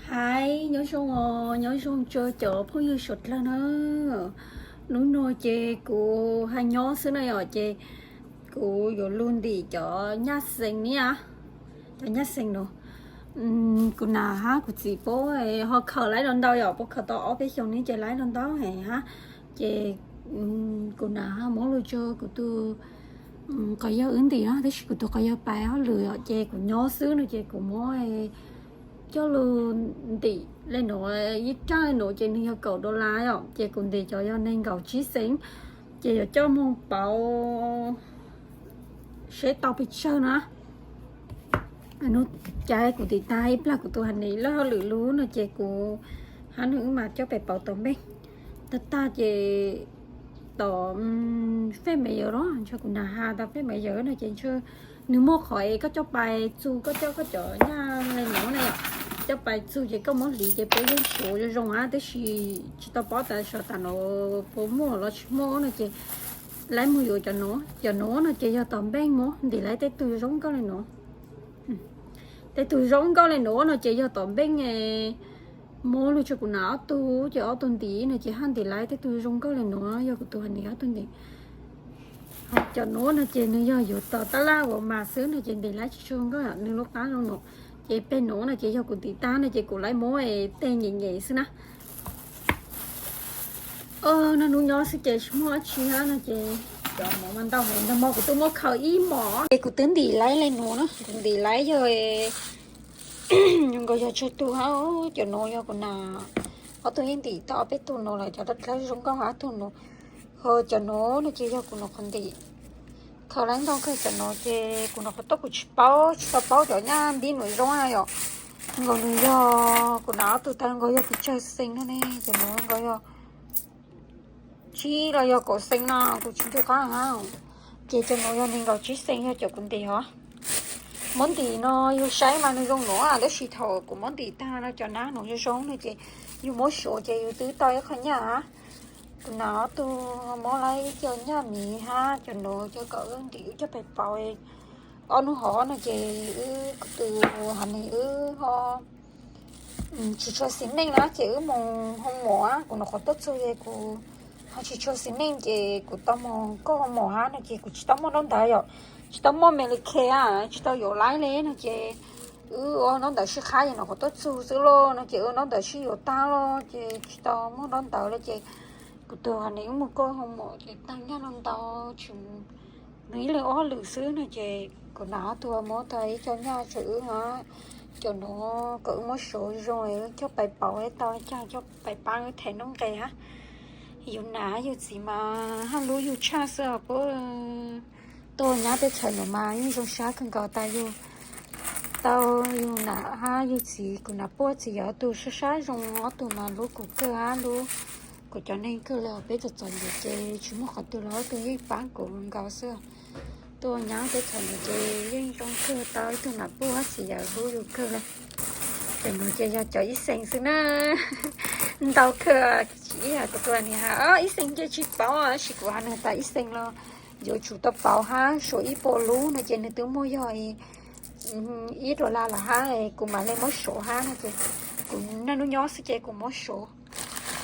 Hais nyob zoo os, nyob zoo tso cov phooj ywg suav dlawg na. Hnub no ces kuv haj nyob xwb na yom, ces kuv yuav lug ntim cov nyaj xees ni, cov nyaj xees no. Kuv nam hab kuv txiv puab ho khaws laib rau ntau yom, puab khaws tau ob peb xyoos ni ces laib rau ntau heev hab. Ces kuv nam ho muab lug rua kuv tug qos yawg wb ntim na, tab sis kuv tug qos yawg pais hauj lwm yom, ces kuv nyob xwb no ces kuv muab coj lug ntim le nuav, ib raj le nuav ces nwg yog kaum dollar yom, ces kuv ntim cov yog neeg nkaum tsib xees, ces yuav coj moog pauv seb tau pes tsawg na. Hnub cas kuv ntim tag ib plag kuv tug has nim lawb hauj lwm lug no ces kuv hab nwg wb mas coj pais pauv tom npeej. Tag tag ces tom fej me yawm los ntshe kuv nam has tau fej me yawm no ces ntshe nwg muaj qhov es koj coj pais txug, koj coj koj cov nyaj le nuav na, coj pais txug ces koj muab hliv ces puab yeej suav zoo zoo hab, tab sis tsis tau paub tas sov tas nuav puas muaj los tsis muaj no ces laib moog yuav cov nuav. Cov nuav no ces yog tom npeej muab ntim laib tej tug zoo nkauj le nuav. Tej tug zoo nkauj le nuav no ces yog tom npeej muab lug rua kuv nam ob tug, ces ob tug ntim no ces haj ntim laib tej tug zoo nkauj le nuav, yog kuv tug has nim ob tug ntim. Cov nuav no ces nwg yog yuav tom tab laj uas mas xwb no ces ntim laib tsis tshua zoo nkauj, nwg lub qab zoo nuav. Ces peg nuav no ces yog kuv ntim tag no ces kuv laib muab tej nyem nyem xwb na. Naj hnub nyob xwb ces tsis muaj dab tsi hab no ces cov nuav mas ntau heev, ntawm no kuv twb muab khaws ib mos ces kuv twb ntim laib le nuav na, kuv ntim laib yog zoo nkaus yog tsawg tug hab. Cov nuav yog kuv nam ob tug yeej ntim tau ob peb tug nuav lawm, cov dlawb zoo nkauj hab tug nuav. Ho cov nuav no ces yog kuv nam qhuav ntim, khaws laib ntau kawg cov nuav ces kuv nam qhuav tuaj kuv tsis paub, tsis tau paub cov nyaj npib nuav zoo na yom. Nkaus nws yog, kuv nam ob tug tag nkaus yog pes tsawg xees no ne, cov nuav nkaus yog tsib los yog kaum xees no kuv tsis nco qab hab. Ces cov nuav yog neeg nkaum tsib xees yog cov kuv ntim hov. Muab ntim no yug saib mas nws zoo nuav, tab sis thaum kuv muab ntim tag no cov nab nuav zoo zoo no ces yug muab suav ces yug twb tau ib qho nyaj. Kuv nam ob tug muab laib ib co nyaj miv hab cov nuav coj kom wb ntim wb coj pais pauv. Ob hnub hov no ces wb kuv tus has nim wb ho tsis tshua xis neej na ces wb moog hoo mom, kuv nam qhuav tuaj txug ces kuv ho tsis tshua xis neej ces kuv tau moog koj hoo mom hab no ces kuv tsis tau muaj ntaub ntawv yom, tsis tau muaj Medicare, tsis tau yuav laib le no ces wb ua ntaub ntawv sib qhab ces nam qhuav tuaj txug xwb lauj no ces ua ntaub ntawv sib yuav tag lauj ces tsis tau muaj ntaub ntawv le ces kuv tus has nim wb moog koj hoo mom ces tag nyaj no ntau, tsis, nws ib leeg ua hauj lwm xwb no ces kuv nam ob tug muab tau ib co nyaj rua wb hab. Cov nuav kom wb muab suav zoo zoo wb coj pais pauv tau caj coj pais paab wb them nuj nqes hab. Yug nam yug txiv mas haj lub yug tshaj xwb os puab. Tuaj nyab teb chaws nuav mas yeej zoo sab kawg nkaus tas yug tau yug nam hab yug txiv, kuv nam puab txiv yog ob tug sab sab zoo, ob tug mas lub kuv kawg hab lub kuv cov neeg kawg le os. Peb txom txom nyem ces tsis muaj qhov twg los ob tug yeej paab kuv nkaus xwb. Tuaj nyab teb chaws nuav ces yeej zoo kawg tau ib tug nam puab hab txiv yawm hlub yug kawg le. Cov nuav ces yog cov ib xees xwb na. Ntau kawg, tsis ib yam kuv tus has nim has ib xees ces tsis pauv, tab sis kuv has nws tas ib xees los yuav tsum tau pauv hab, suav ib puas lub no ces nws twb muaj yog ib dollar los hab, kuv mam le muab suav hab no ces kuv naj nub nyob xwb ces kuv muab suav.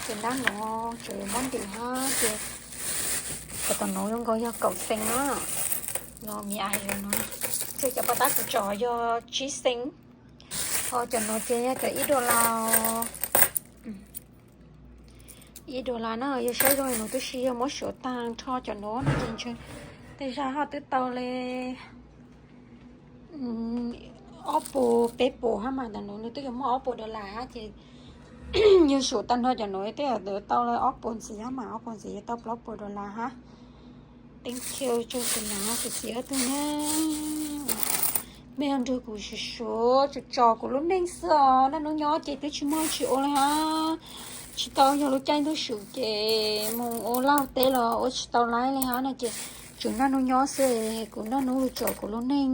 Ces nab nuav tseem muab ntim hab ces cov tom nuav zoo nkaus yog kaum xees na. No mi ais no, ces cov paj tab kuv tso yog tsib xees, ho cov nuav ces yog cov ib dollar. Ib dollar na, yog saib zoo li nuav tub si yog muab suav tag nrho cov nuav no ces ntshe tej zag ho twb tau le ob puas peb puas hab mas, ntawm nuav nws twb yuav muaj ob puas dollar hab ces yog suav tag nrho cov nuav tej yam tau le ob puas ntxiv hab mas, ob puas ntxiv yog tau plaub puas dollar hab. Thank you rua kuv nam kuv txiv ob tug na. Mej ho nrug kuv suav suav tso tso kuv lub neej xwb os. Naj nub nyob ces twb tsis muaj tsi ua le hab, tsis tau yog lub caij ntuj sum ces moog ua laj teb los ua tsis tau laib le hab no ces tsuas naj nub nyob xwb, kuv naj nub lug tso kuv lub neej,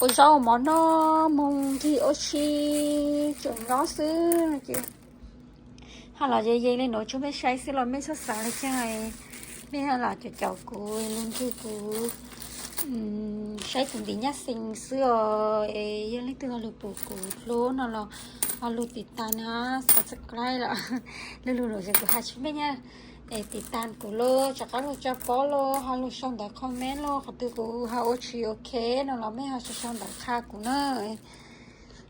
ua zaub ua mov noj, moog ncig ua si, tsuas nyob xwb no ces hab los yeej yeej le nuav tsua mej saib xwb los mej txhob xav le caag, mej hab los caum caum kuv lug ncig kuv saib tus ntim nyab xees xwb os. Yog leej twg ho lug pum kuv hlub no los ho lug tiv tas na, subscribe los lug lug lug kuv has tsis meej na. Es tiv tas kuv los rov qab lug tso pob los ho lug sau ntawv comment los qhov twg kuv ho ua tsis ok no los mej ho sau sau ntawv qha kuv na.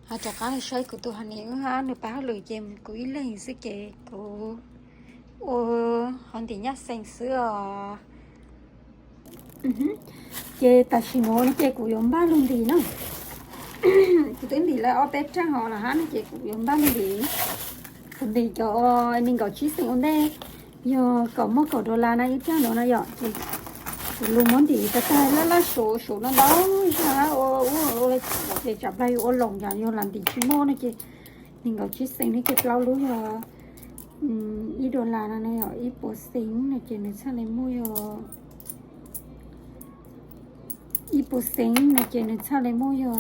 Ho rov qab lug saib kuv tus hais ni wb hab nws pab hauj lwm ces kuv ib leeg xwb ces kuv ua hov ntim nyab xees xwb os. Ces tam sim nuav no ces kuv yuav npaj lug ntim na. Kuv twb ntim lawm ob peb rag hov lawm hab no ces kuv yuav npaj lug ntim. Kuv ntim cov nees nkaum tsib xees ua ntej, yog kaum muaj kaum dollar na ib rag nuav na yom. Ces kuv lug muab ntim tag tag laj laj suav suav no ntau zag hab ua ua ua le ces tsam plag yug ua loos yog yog lam ntim tsis muaj no ces nees nkaum tsib xees no ces plaub lub yog ib dollar no na yom, ib puas xees no ces nws txhaj le muaj yog ib puas xees no ces nws txhaj le muaj yog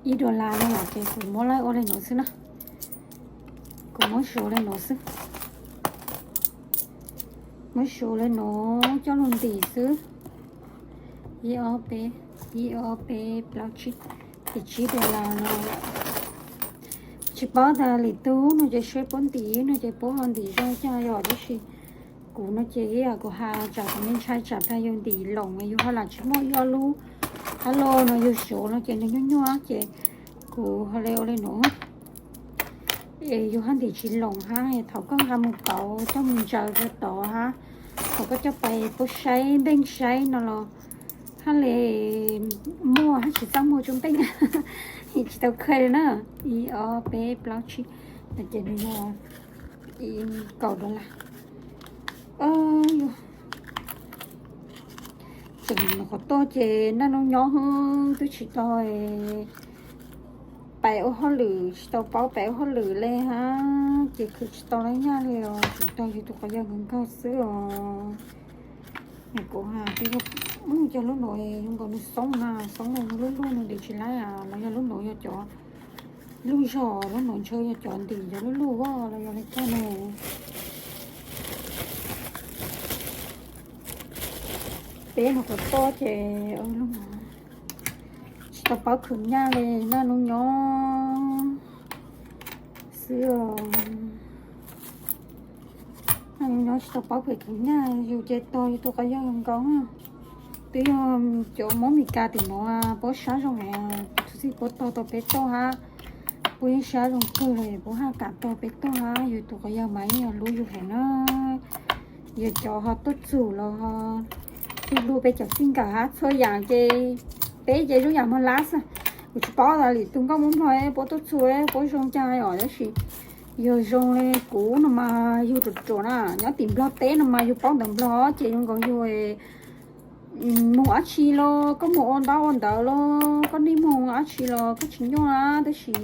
ib dollar no yom. Ces kuv muab laib ua le nuav xwb na, kuv muab suav le nuav xwb, muab suav le nuav coj lug ntim xwb. Ib ob peb, ib ob peb plaub tsib, ces tsib dollar no. Tsis paub tas lwm tug no ces saib puab ntim no ces puab ho ntim zoo cas yom, tab sis kuv no ces ib yam kuv has tsam kuv me ntshai tsam plag yug ntim loos yug ho lam tsis muaj ib ob lub hab los no yug suav no ces nws nyuaj nyuaj ces kuv ho le ua le nuav. Es yug hab ntim tsis loos hab thaum koj nqa mus pauv coj mus ntsaws rau tod hab thaum koj coj pais puab saib npeej saib no los hab le muaj hab tsis txaj muag tsuj npeej. Tsis tau kha na. Ib ob peb plaub tsib, ces nws yog kaum dollar. Tseem qhov tuaj ces naj nub nyob hwb twb tsis tau pais ua hauj lwm, tsis tau paub pais ua hauj lwm le hab ces khwv tsis tau lab nyaj li os, tseem tau yug tus quav yawg nkaus nkaus xwb os. Kuv has, cov lub nuav zoo nkaus nws xoob na, xoob na, lub luj nws ntim tsis laib los yog lub nuav yog cov luj zog, lub nuav ntshe yog cov ntim cov luj luj los yog li cas ne. Peb no qhov tuaj ces tsis tau paub khwv nyaj li, naj nub nyob xwb os. Naj nub nyob tsis tau paub khwv nyaj, yug ces tog yug tus quav yawg nkaus. Twb yog cov Hmoob Mes Kas tim nuav puab sab zoo es txhua txhij puab tog tau peb toj hab, puab yeej sab zoo kawg li, puab haj kam tog peb toj hab, yug tus quav yawg mas yeej yog lub yug heev na. Yog cov ho tuaj txug los ho lug lug peb cov txij nkawm hab txhua yam ces peb ces zoo yam mog lab xwb. Kuv tsis paub tas lwm tus nkauj Moob Nplog puab tuaj txug puab zoo cas os, tab sis yog zoo li kuv no mas yug ruam ruam na, nyob tim Nplog teb no mas yug paub ntawv Nplog ces zoo nkaus yug mus dab tsi los koj mus ua ntaub ua ntawv los koj niaj mus dab tsi los koj tsis nyuaj na, tab sis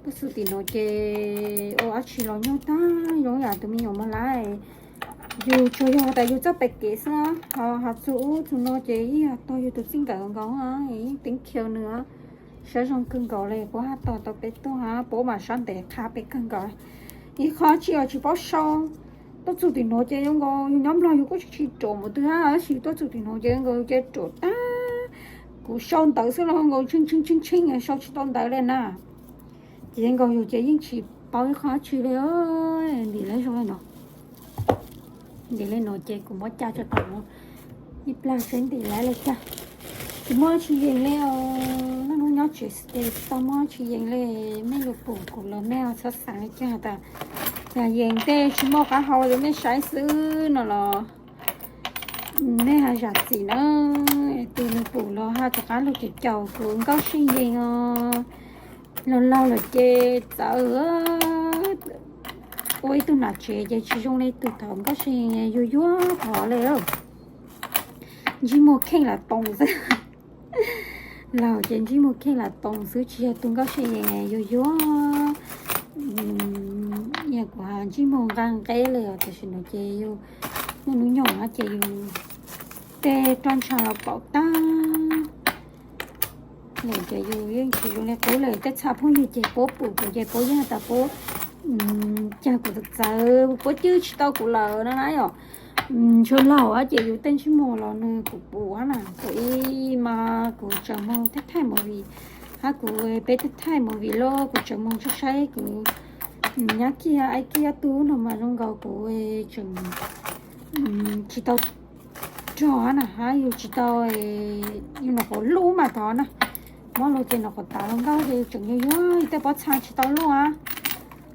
tuaj txug tim nuav ces ua dab tsi los nyuaj tag, zoo yam tus me nyuam mog lab. Yug tsuas yog tas yug txoj pem kev xwb, ho has txug ub txug no ces yeej yog tog yug tus txij nkawm nkaus, yeej teev khiav nws, sab zoo kawg nkaus li, puab haj tog tau peb toj hab, puab mas sab ntev qha peb kawg nkaus. Ib qho tsis os tsis paub sau, tuaj txug tim nuav ces zoo nkaus yug nyob Nplog yug kuj tsis ruam mus twg hab, tab sis tuaj txug tim nuav ces zoo nkaus yug ces ruam tag. Kuv sau ntawv xwb los nkaus tshee tshee tshee tshee sau tsis tau ntawv li na. Ces zoo nkaus yug ces yeej tsis paub ib qho dab tsi li. Ntim lawv zoo li no. Ntim li no ces kuv muab ca tso tom ib plag seb ntim lawv li cas. Tsis muaj dab tsi yees li os, naj nub nyob tsev xwb ces tsis tau muaj dab tsi yees li. Mej lug pum kuv los mej ho txhob xaav li cas tas yog yees tej tsis muaj qab hau rau mej saib xwb no los mej ho zam txim na. Tus lug pum los ho rov qab lug caum caum kuv Nkauj Sij Yees os. Laug laug lawm ces txawv, ua ib tug nam tsev ces tsis zoo li tug thaum Nkauj Sij Yees yuag yuag tod li. Ntsej muag kheej lam toos xwb. Laug ces ntsej muag kheej lam toos xwb, tsis yog tus Nkauj Sij Yees yuag yuag. Yog kuv has ntsej muag nqaa nqeb li os, tam sim no ces yug muaj hnub nyoog ces yug tej roj ntsha los paum tag. Lawm ces yug yeej tsis zoo li qub li. Tej txhua phooj ywg ces puab pum kuv ces puab yeej tas puab cag kuv txawv txawv, puab cwj tsis tau kuv lawm no na yom. Ntshua laug ces yus tej ntsej muag los nws puv puv na, kuv ib mas kuv tseem mus thaij thaij movie, hab kuv peb thaij thaij movie los kuv tseem mus saib saib kuv nyab kiag aib kiag tub no mas zoo nkaus kuv tseem tsis tau rog na hab yus tsis tau, yus nyuam qhuav luj mas tod na, muab luag ces nyuam qhuav tav luag nkauj ces yus tseem yuag yuag tej pob txha tsis tau luaj.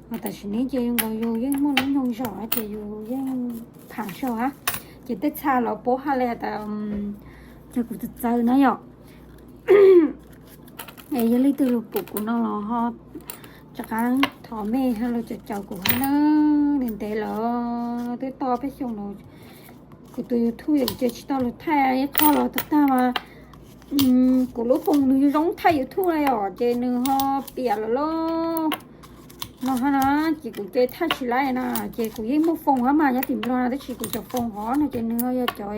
Ho tam sim no ces yus nkaus yus yeej muaj lub nyoog zog ces yus yeej tham zog hab. Ces tej txha los puab hab li tas, yog kuv txawv txawv na yom. Yog leej twg lug pum kuv no los ho rov qab thov mej hab lug caum caum kuv hab na. Ntev ntev lawm twb tau peb xyoos no kuv tus YouTube ces tsis tau lug thaij ib qho los tag tag mas kuv lub foos nws zoo thaij YouTube li os ces nws ho piam lawm lauj. No hab na, ces kuv ces thaij tsis laib na, ces kuv yeej muaj foos hab mas nyob tim Nplog na tab sis kuv cov foos hov no ces nws yog cov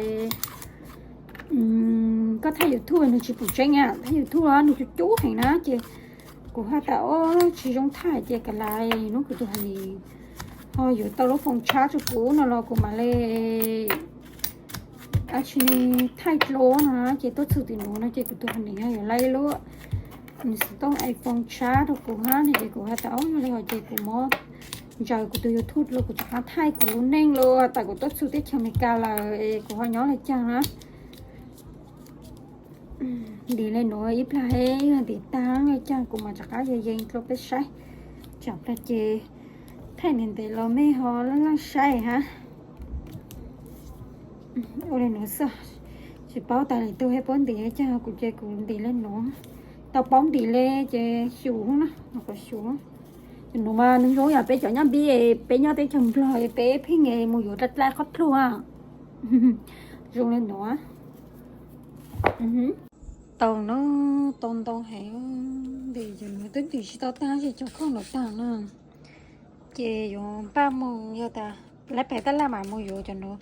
koj thaij YouTube nws tsis pum tseeb na, thaij YouTube nws cub cub heev na ces kuv has tas o tsis zoo thaij ces kav liam, hnub kuv tus hais nis ho yuav tau lub foos tshab rua kuv no los kuv mam li tsis thaij dlua no ces tuaj txug tim nuav no ces kuv tus hais nis ho yuav laib lub nws xov tooj iPhone tshab rua kuv hab no ces kuv has tas o yog li hov ces kuv muab ntsaws kuv tus YouTube los kuv rov qab thaij kuv lub neej los tas kuv tuaj txug teb chaws Amelikas lawm es kuv ho nyob le caag na. Ntim le nuav ib plag he yog ntim tag le caag kuv mam rov qab yees yees rua peb saib. Tsam plag ces thaij ntev ntev los mej ho laj laj saib hab. Ua le nuav xwb, tsis paub tas lwm tug he puab ntim le caag, kuv ces kuv ntim le nuav. Tau paub ntim le ces xyum na, qhov xyum. Cov nuav mas nws zoo yam peb cov nyob npib, peb nyob teb chaws Nplog peb pheej mus yuav dlaib dlaib qhov dluag. Zoo le nuav. Tau no, tau ntau heev, ntim cov nuav twb ntim tsis tau tag ces cov khoom nuav tag na. Ces yuav npaj mus yog tas laib pem taj laj mam mus yuav cov nuav.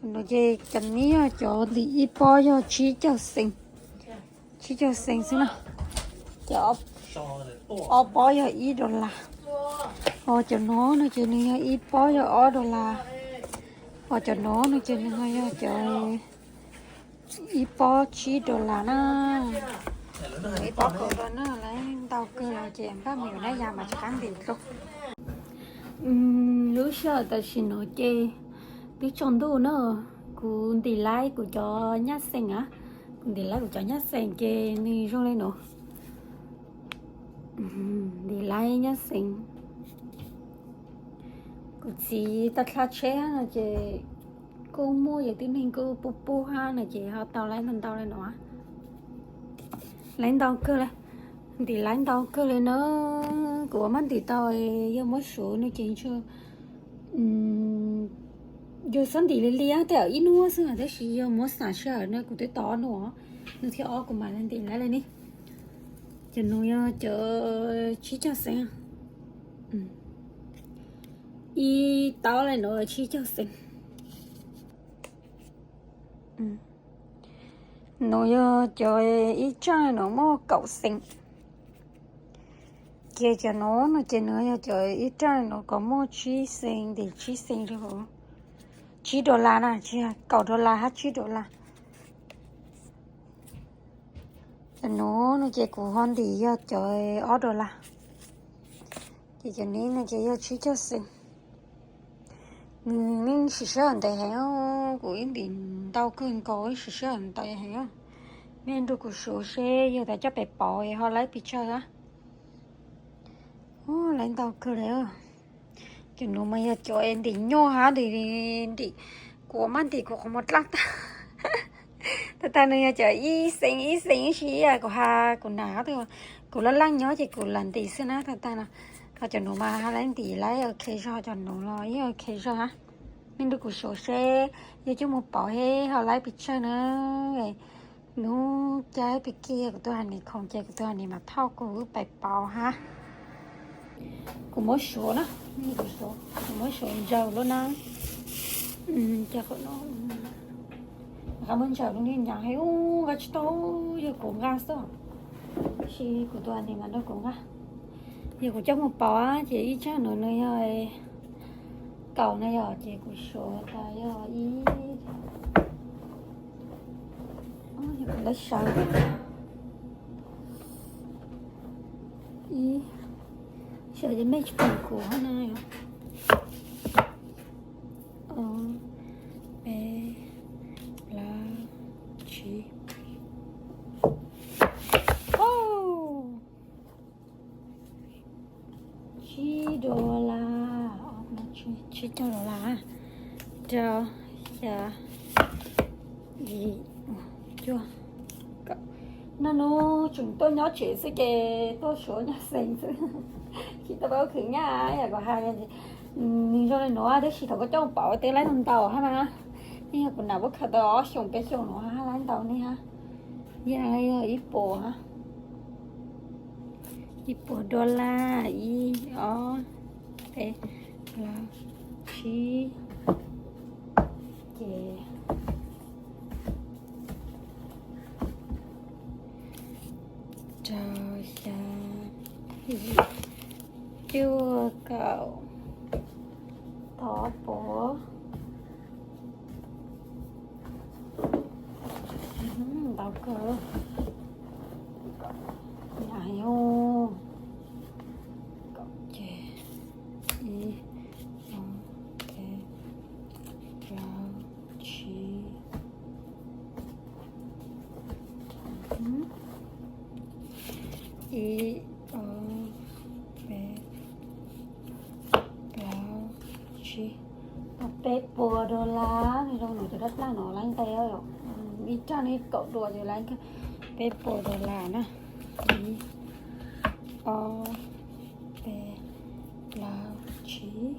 Cov nuav ces cov nib yog cov ntim ib pob yog tsib caug xees, tsib caug xees xwb na. Ces ob pob yog ib dollar. Ho cov nuav no ces nws yog ib pob yog ob dollar. Ho cov nuav no ces nws ho yog cov ib pob tsib dollar na. Ib pob kaum dollar na, lawv ntau kawg los ces npaj mus yuav naj yas mas rov qab ntim dlua. Lub sij hawm tam sim no ces twb tsaus ntuj na, kuv ntim laib kuv cov nyaj xees a, kuv ntim laib kuv cov nyaj xees ces nws zoo li no. Ntim laib nyaj xees. Kuv txiv tau dlha tsheb no ces kuj muaj yam tib neeg kuj pub pub hab no ces ho tau laib ntau ntau li no. Laib ntau kawg li, ntim laib ntau kawg li na. Kuv ua mab ntim tau, yog muab suav no ces ntshe yog xob ntim li li tej zaum ib hnub xwb tab sis yog muab xam sij hawm no kuv twb tau ob hnub, hnub thib ob kuv mam li ntim laib li ne. Cov nuav yog cov tsib caug xees, ib taub li no tsib caug xees. Nuav yog cov ib tsaaj no muaj kaum xees. Ces cov nuav no ces nws yog cov ib tsaaj no kuj muaj tsib xees, ntim tsib xees li hauv, tsib dollar na, tsis yog kaum dollar hab tsib dollar. Cov nuav no ces kuv ho ntim yog cov ob dollar. Ces cov nib no ces yog tsib caug xees. Nws yeej siv sij hawm ntev heev, kuv ib ntim ntau kawg nkaus siv sij hawm ntev heev. Mej nrug kuv suav seb yog tas coj pem pauv ho laib pes tsawg a. Laib ntau kawg li. Cov nuav mas yog cov ntim nyuaj hab ntim, kuv mab ntim kuv qhov muag dlaj tag. Tag tag nws yog cov ib xees ib xees ib si, kuv has kuv nam, kuv laj laj nyob ces kuv lam ntim xwb na tag tag no. Ho cov nuav mas ho laib ntim laib ok zog, cov nuav los yeej ok zog hab. Mej nrug kuv suav seb yog coj mus pauv he ho laib pes tsawg na. Nub caij pes kiag kuv tug hais nis khoom ces kuv tug hais nis mas thauj kuv wb pais pauv hab. Kuv muab suav na, kuv muab suav ntsaws lub na. Ces qhov no qab muab ntsaws lub niag nyav he ub nqa tsis tau, yog kuv nqa xwb. Tab sis kuv tug hais nis mas nrog kuv nqa. Yog kuv coj mus pauv ces ib tsaaj nuav nws yog kaum na yom, ces kuv suav tas yog ib, lawv sawv ib, sawv ces mej tsis pom kuv na yom. Ob, peb, plaub, tsib. Tsib dollar, tsib caug dollar, rau, xya, yim, cuaj, kaum. Naj nub tseem tuaj nyob tsev xwb ces tuaj suav nyaj xees xwb, tsis tau paub khwv nyaj yam kuv hais. Nws zoo li nuav tab sis thaum koj coj pauv twb laib ntau hab na. Yeej yog kuv nam puab khaws tau ob xyoos peb xyoos nuav hab, laib ntau ne hab. Yeej yog ib puas, ib puas dollar, ib, ob, peb, plaub, tsib, ces rau, xya, yim, cuaj, kaum, tau ob puas. Ntau kawg. Kaum ces, ib, ob, peb, plaub, tsib, ib, ob, peb, plaub, tsib, peb puas dollar. Nws zoo nws cov dab plaj no laib ntev, ib raj ne kaum dua ces laib peb puas dollar na. Ib, ob, peb, plaub, tsib,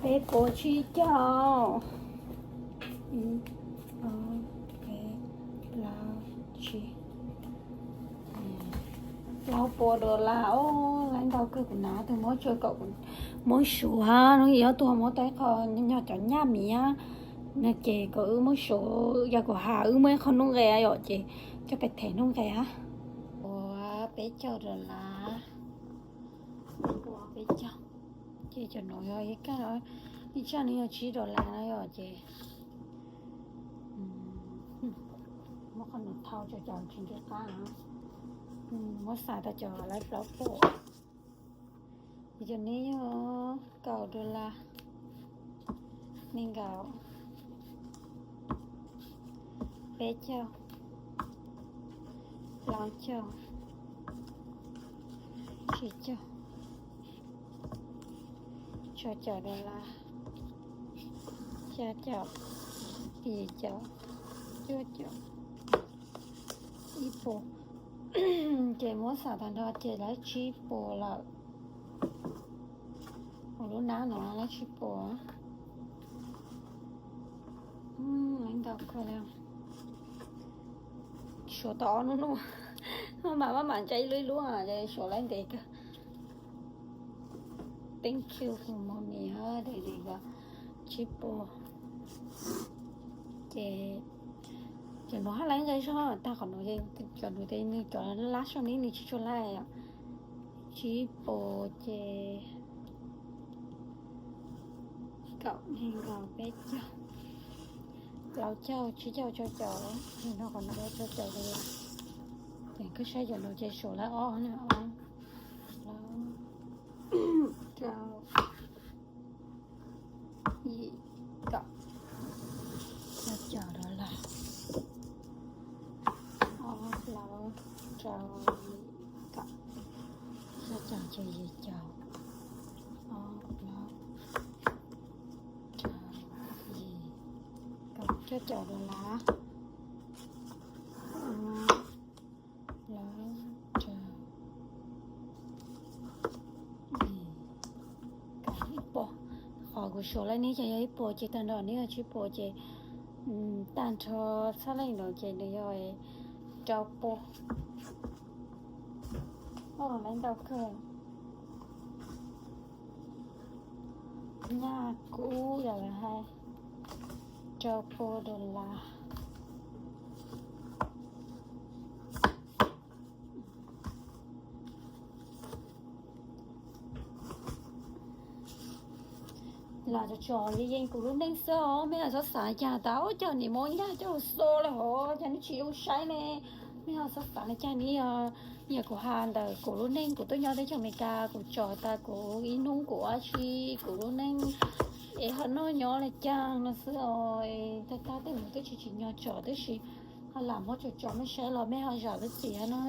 peb puas tsib caug. Ib, ob, peb, plaub, tsib, plaub puas dollar. Laib ntau kawg, kuv nam tug muab tsua kom kuv muab suav, nub yog tug muab tau ib qho nyuag cov nyaj miv no ces kom wb muab suav, yog kuv has wb muaj ib qho nuj nqes yom ces coj pem them nuj nqes hab. Puas peb caug dollar, puas peb caug. Ces cov nuav yog ib kag, ib tsag nws yog tsib dollar na yom ces muab qhov nuav thau cov cov tsis nce qab, muab xav tau cov laib plaub puas. Ces cov neb yog kaum dollar, nees nkaum, peb caug, plaub caug, tsib caug, rau caum dollar, xya caum, yim caum, cuaj caum, ib puas. Ces muab xav tag nrho ces laib tsib puas lawm. Kuv lub nab no laib tsib puas. Laib ntau kawg li. Suav tau ob nub nub, maj mam maj mam ntsa ib lub ib lub, suav laib ntev kawg. Thank you for money, tsib puas. Ces cov nuav hab laib nqe zog, tag qhov nuav, cov nuav tes nws cov lab soj neb nws tsis tshua laib. Tsib puas ces kaum, nees nkaum, peb caug, plaub caug, tsib caug, rau caum, nees nkaum, qhov nuav rau caum dollar. Ces koj saib cov nuav ces suav laib ob na, ob, plaub, rau, yim, kaum, rau caum dollar. Ob, plaub, rau, yim, kaum, rau caum ces yim caum. Ob, plaub, rau, yim, kaum, rau caum dollar. Ob, plaub, rau, yim, kaum, ib puas. Qhov kuv suav laib neb ces yog ib puas ces tag nrho neb yog tsib puas ces tag nrho txhab leej no ces nws yog rau puas. Laib ntau kawg. Nyaj kub yam li hais, rau puas dollar. Los tso tso yeej yeej kuv lub neej xwb os, mej ho txhob xav cas tas ua cas niam muab ncaj coj los xo li hov, cas nws tsis zoo saib ne. Mej ho txhob xav li cas ne, yog kuv hais ntawm kuv lub neej kuv tuaj nyob teb chaws Amelikas, kuv tso tas kuv ib hnub kuv ua si, kuv lub neej es ho noj nyob li cas no xwb os. Tag tag tej mus twb tsis tsim nyog tso tab sis ho lam muab tso tso mej saib los mej ho zam lub txiv no.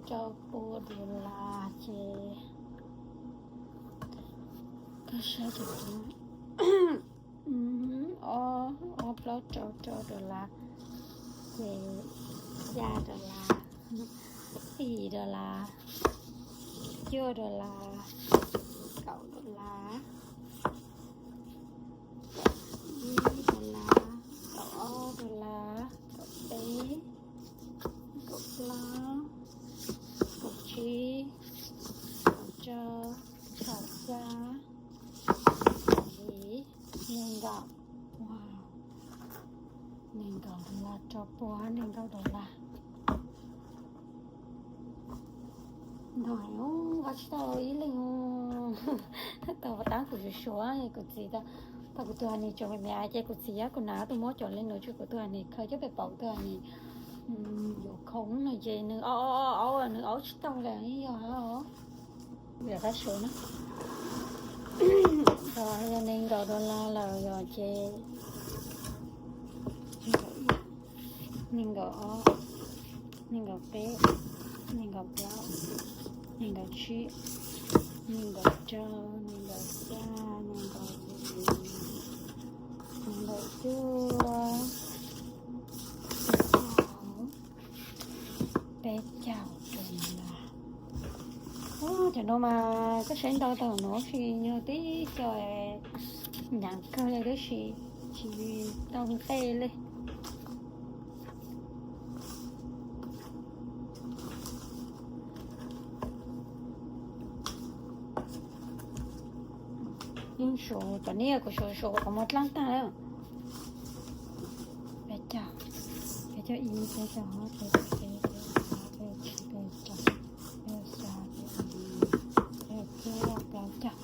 Rau pua dollar ces koj saib, ob plaub rau rau dollar ces xya dollar, yim dollar, cuaj dollar, kaum dollar, ib dollar, kaum ob dollar, kaum peb, kaum plaub, kaum tsib, kaum rau, kaum xya, kaum yim, nees nkaum. Nees nkaum dollar, rau pua nees nkaum dollar. Nrog heev, nqa tsis tau ib leeg. Tau tab kuv suav suav kuv txiv, tau kuv tus ha nis tso me me ces kuv txiv yab kuv nam tus muab cov le nuav tso kuv tus ha nis khaws coj pem pauv tus ha nis yuav khoom no ces nws aub aub aub nws aub tsis tau li yog os. Yog tab suav na, yog nees nkaum dollar lawm yog ces nees nkaum ob, nees nkaum peb, nees nkaum plaub, nees nkaum tsib, nees nkaum rau, nees nkaum xya, nees nkaum yim, nees nkaum cuaj, peb caug dollar. Cov no mas koj saib ntau tau no tsis nyog tib co hnyav kawg li tab sis tsis tau nqe li. Yeej suav cov niag kuv suav suav qhov muag dlaab tag lawm. Peb caug, peb caug ib, peb caug ob, peb caug peb, peb caug tsib, peb caug rau, peb caug xya, peb caug yim, peb caug cuaj, plaub caug,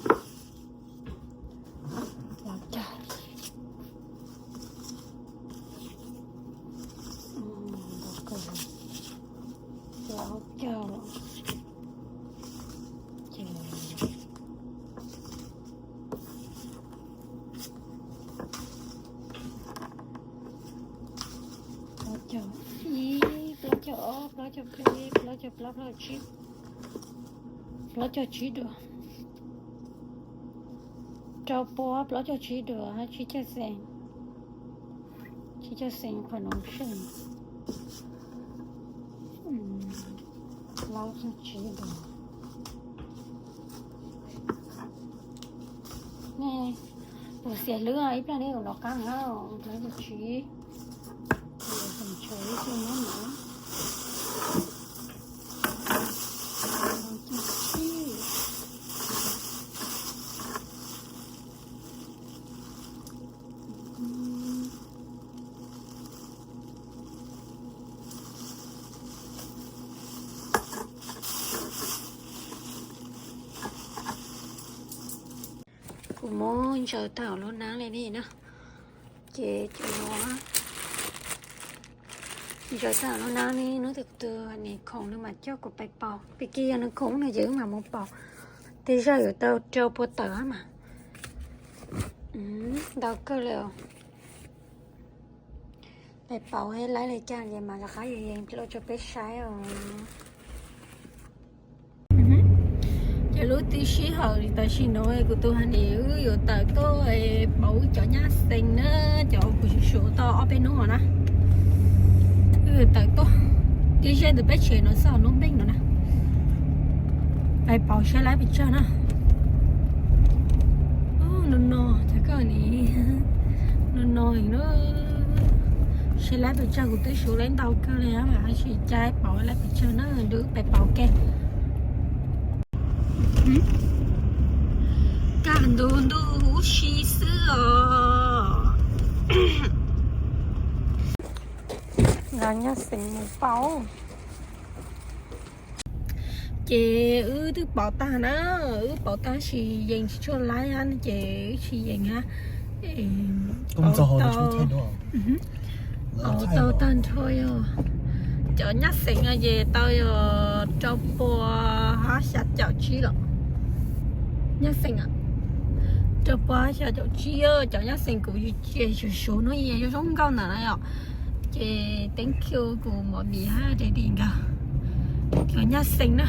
plaub caug, plaub caug, ces plaub caug ib, plaub caug ob, plaub caug peb, plaub caug plaub, plaub caug tsib, plaub caug tsib dua, rau pua plaub caug tsib dua, tsib caug xees, tsib caug xees qhov no seej, plaub caug tsib dua. Nej puas xiam hlwb ib plag nej ua nov qab na, plaub caug tsib, tseem tshuav ib tug nyob ntawd, plaub caug tsib. Kuv muab ntsaws tau lub nab li no na, ces cov no ntsaws tau lub nab li no, tus tus nis khoom nws mas coj kuv pais pauv, pem kis yog nws khoom no ces wb mam mus pauv, tej zag yuav tau rau pua tawm mas ntau kawg li os. Pais pauv seb laib li cas ces mam rov qab yees yees rau peb saib os. Ces lub tib sij hawm tam sim no kuv tus ha nis wb yuav tawm tuaj pauv cov nyab xees na, cov kuv suav suav tau ob peb hnub no na. Wb yuav tawm tuaj ib zej ntawm peb tsev no xwb, lub npeej no na, pais pauv saib laib pes tsawg na. No no, cas koj nim no no na, saib laib pes tsawg, kuv twb suav laib ntau kawg li mas tab sis cas pauv laib pes tsawg na, ntu wb pais pauv ke. Kaj ntug ntuj huv si xwb os. Nqa nyab xees mus pauv. Ces wb twb pauv tag na, wb pauv tag sis yees tsis tshua laib hab ces wb tsis yees hab. Pauv tau, pauv tau tag nrho yog cov nyaj xeem no ces tau yog rau pua hab xya caum tsib los. Nyaj xeem, rau pua hab xya caum tsib, cov nyaj xeem kuv cia suav suav no zoo zoo nkauj ntawm na yom. Ces thank you kuv mov mis hab daddy nkawd. Cov nyaj xeem na,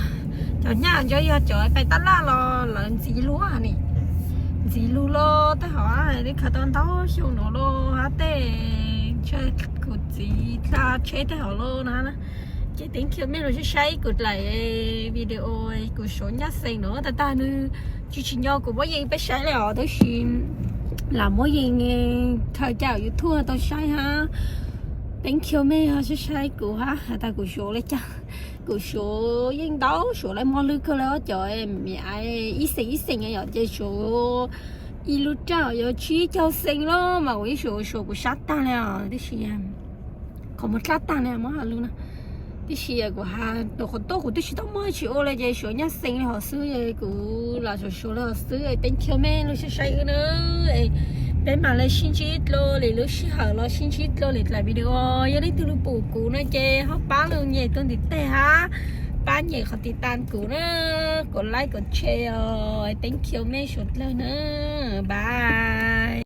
cov nyaj ntsuab yog cov pais tab laj los lawv ntxiv lug ni. Ntxiv lug los tej hom twb khaws tau ntau xyoo no los hab tej, ntshe kuv txiv dla tsheb tej hom los na. Ces thank you mej los saib saib kuv dlaim video kuv suav nyaj xeem no tag tag nws tsis tsim nyog kuv muab yees peb saib li os, tab sis lam muab yees khaws coj YouTube tau saib hab. Thank you mej saib saib kuv hab has tas kuv suav li cas. Kuv suav yeej ntau, suav li mos lwg kawg li cov ib xeem ib xeem yom, ces suav ib lub raj yog tsib caug xeem los mas kuv yeej suav suav kuv sab tag li os, tab sis qhov muag dlab tag li muab has lug na. Tab sis kuv has qhov tuaj kuv twb tsis tau muaj tsis ua li ces suav nyaj xeem li hom xwb, kuv lam suav suav li hom xwb. Thank you mej lug saib saib wb na. Peb mam li sib ntsib dlua lwm lub sij hawm los sib ntsib dlua lwm dlaim video. Yog leej twg lug pum kuv no ces ho pab lug nyem tuaj ntiv teg hab, pab nyem qhov tiv tas kuv na, kuv like kuv share os. Thank you mej suav dlawg na, bye.